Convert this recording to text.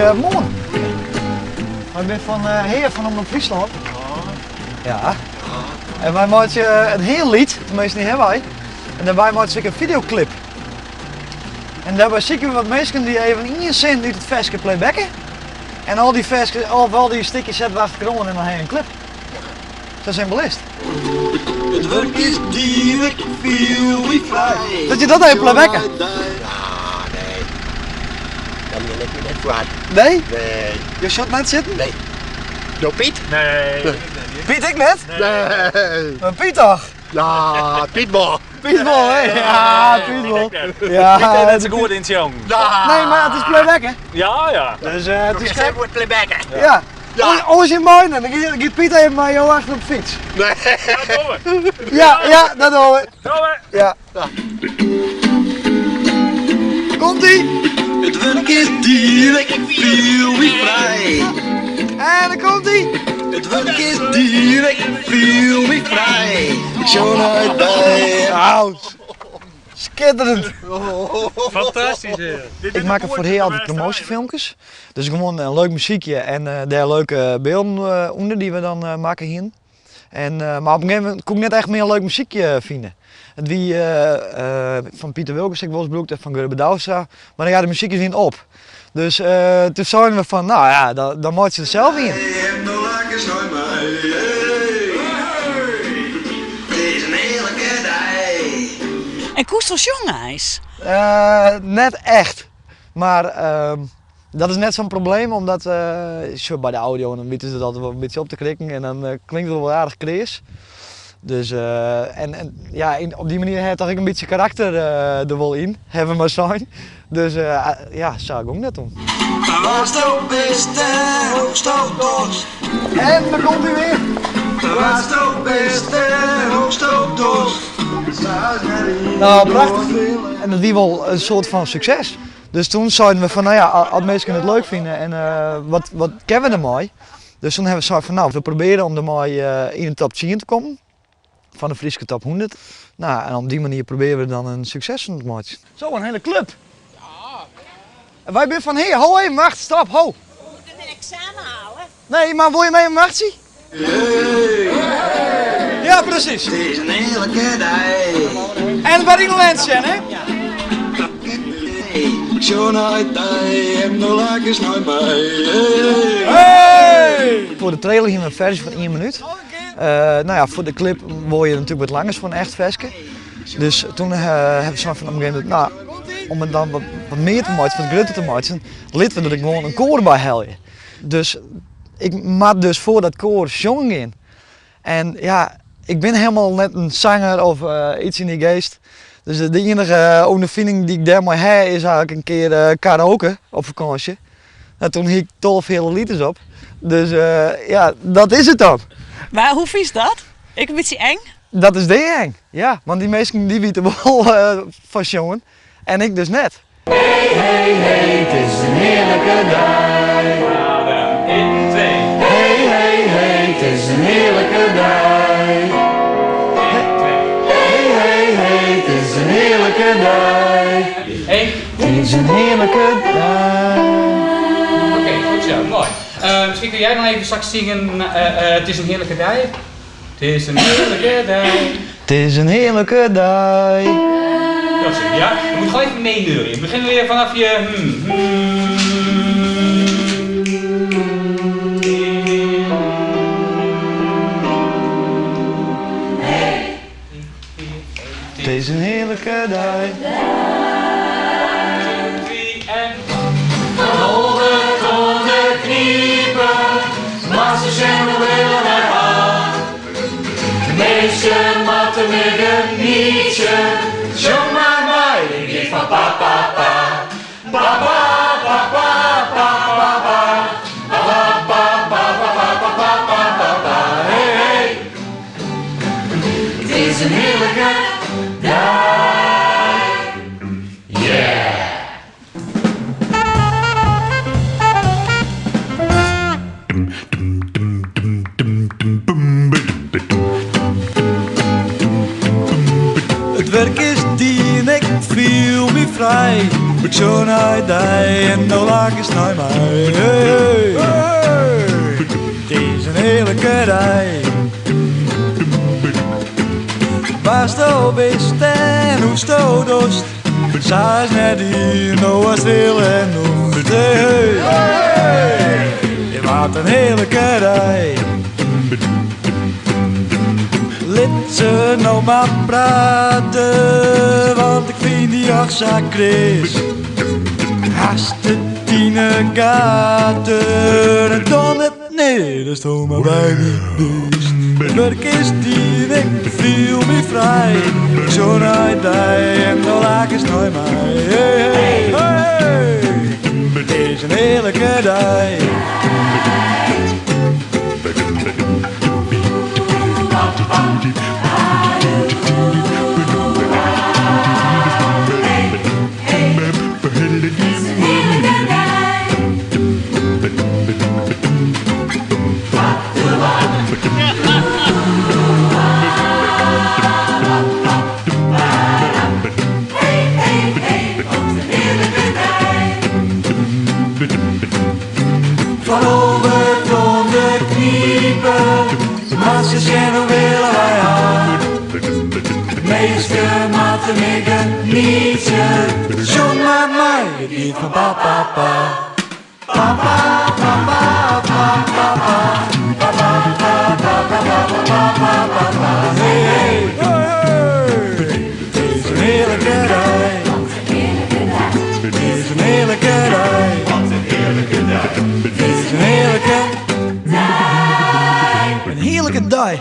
Goeiemoarn. Wy binne fan Hea fan Omrop Fryslân. Ja. En wy meitsje in hiel liet, tenminsten dy hawwe wy. En dêrby meitsje ik in fideoklip. En dêrby sykje we wat minsken dy't even ien sin út it ferske playbacken. En al dy ferske, of al dy stikjes sette we achteroan en dan ha je in klip. Sa simpel is it. It wurk is dien, ik fiel my frij. Dat je dat even playbacken? Ja, nee. Dan bin ik my net foar. Nee? Nee. Je sjogge net sitten? Nee. Do Piet? Nee. Piet ek net? Nee. Maar Piet toch? Ja, Piet wol. Piet wol, hè? Ja, Piet wol. Ja. Piet is net sa goed yn it sjongen. Nee, mar it is playbacken. Ja, ja. Dus it is gek. wordt playbacken. Ja. Ja. Oars in mei, dan giet Piet even mei jo achter op de fyts. Nee. Ja, dogge we. Ja, ja, dat dogge we. Dogge we. Ja. Komt ie! It wurk is dien, ik fiel my frij. En dan komt ie! It wurk is dien, ik fiel my frij. Ik sjong nei dy. Nou, skitterend. Fantastysk. Ik makke foar Hea altyd promoasjefilmkes. Dus gewoan in leuk muzykje en dêr leuke bylden ûnder dy't we dan makke hienen. En, mar op in gegeven momint koe ik net echt mear in leuk muzykje fine. It wie fan Piter Wilkens ek wolris brûkt en fan Gurbe Douwstra, mar ja, de muzykjes wienen op. Dus toen seinen we fan, nou ja, dan meitsje we der sels ien. En no lakest nei my, hey. It is in hearlike dei. En koest wol sjonge eins? Net echt. Mar dat is net sa'n probleem, omdat sjoch, by de audio dan witte se dat altyd wol in bytsje op te krikken en dan klinkt it wol aardich kreas. Dus en, en ja, op dy manier hat toch ek in bytsje karakter der wol yn, hawwe we mar sein. Dus ja, sa gong dat toen. Watsto bist en hoe'tsto dochst. En dan komt hy wer. Watsto bist en hoe'tsto dochst. Nou, prachtich. En dat wie wol in soart fan sukses. Dus toen seiden we fan, nou ja, as minsken it leuk fine en wat, wat kinne we dermei? Dus toen hawwe we sein fan, nou, we probearje om dermei yn de top 10 te kommen fan de Fryske top 100. Nou, en op dy manier probearje we dan in sukses fan te meitsjen. Zo, in hiele klup. En wy binne fan Hea, ho even, wacht, stop, ho. We moeten een examen halen. Nee, mar wol je mee even wachtsje? Ja, presys. It is in hearlike dei. En wer yn de lens sjen, hè? Ik sjong nei dy en do lakest nei my. Hey! Foar de trailer hiene we in ferzje fan ien minút. Nou ja, foar de klip wol je natuerlik wat langer foar in echt ferske. Dus toen hawwe we sein fan op in gegeven momint, nou, om it dan wat mear te meitsjen, wat grutter te meitsjen, litte we der gewoan in koar by helje. Dus ik moat dus foar dat koar sjongen gean. En ja, ik bin hielendal net in sanger of iets yn dy geest. Dus de iennige ûnderfining dy't ik dêrmei ha is eigentlik in kear karaoke op fakânsje. Nou, toen hie ik 12 heale liters op. Dus ja, dat is it dan. Mar hoe fynst dat? Ek in bytsje eng? Dat is deaeng, ja. Want dy minsken dy witte wol fan sjongen en ik dus net. Hey, hey, hey, it is in hearlike dei. 1, 2. Hey, hey, hey, it is in hearlike dei. 1, 2. Hey, hey, hey, it is in hearlike dei. 1. It is in hearlike dei. Oké, goed zo, moai. Miskien kun jij dan even straks zingen Het is in hearlike dei. It is in hearlike dei. It is in hearlike dei. Dat is het, ja. Je moet gewoon even meeneurien. We beginnen weer vanaf je... Hmm, It is in hearlike dei. It is in hearlike dei. Yeah! It wurk is dien, ik fiel my frij. Ik sjong nei dy en do lakest nei my. dochst. Sa is net dien, no hast wille en nocht. Hey, hey, wat in hearlike dei. Lit se no mar prate, want ik fyn dy och sa kreas. Hast it yn 'e gaten en dan it nee, datsto mar by my bist. It wurk is dien, ik fiel my frij. Ik sjoch nei dy en do lakest nei my. Hey, hey, hey, it is in hearlike dei. Fan Holwert oant De Knipe, moatst ris sjen hoe wille wy ha. De minsken moatte mear genietsje, sjong mar mei, it giet fan pa pa pa. Pa pa pa pa pa pa pa. Pa pa pa pa pa pa pa pa pa pa. Hey hey hey hey, it is in hearlike dei. It is in hearlike dei. It is in hearlike dei. In hearlike dei.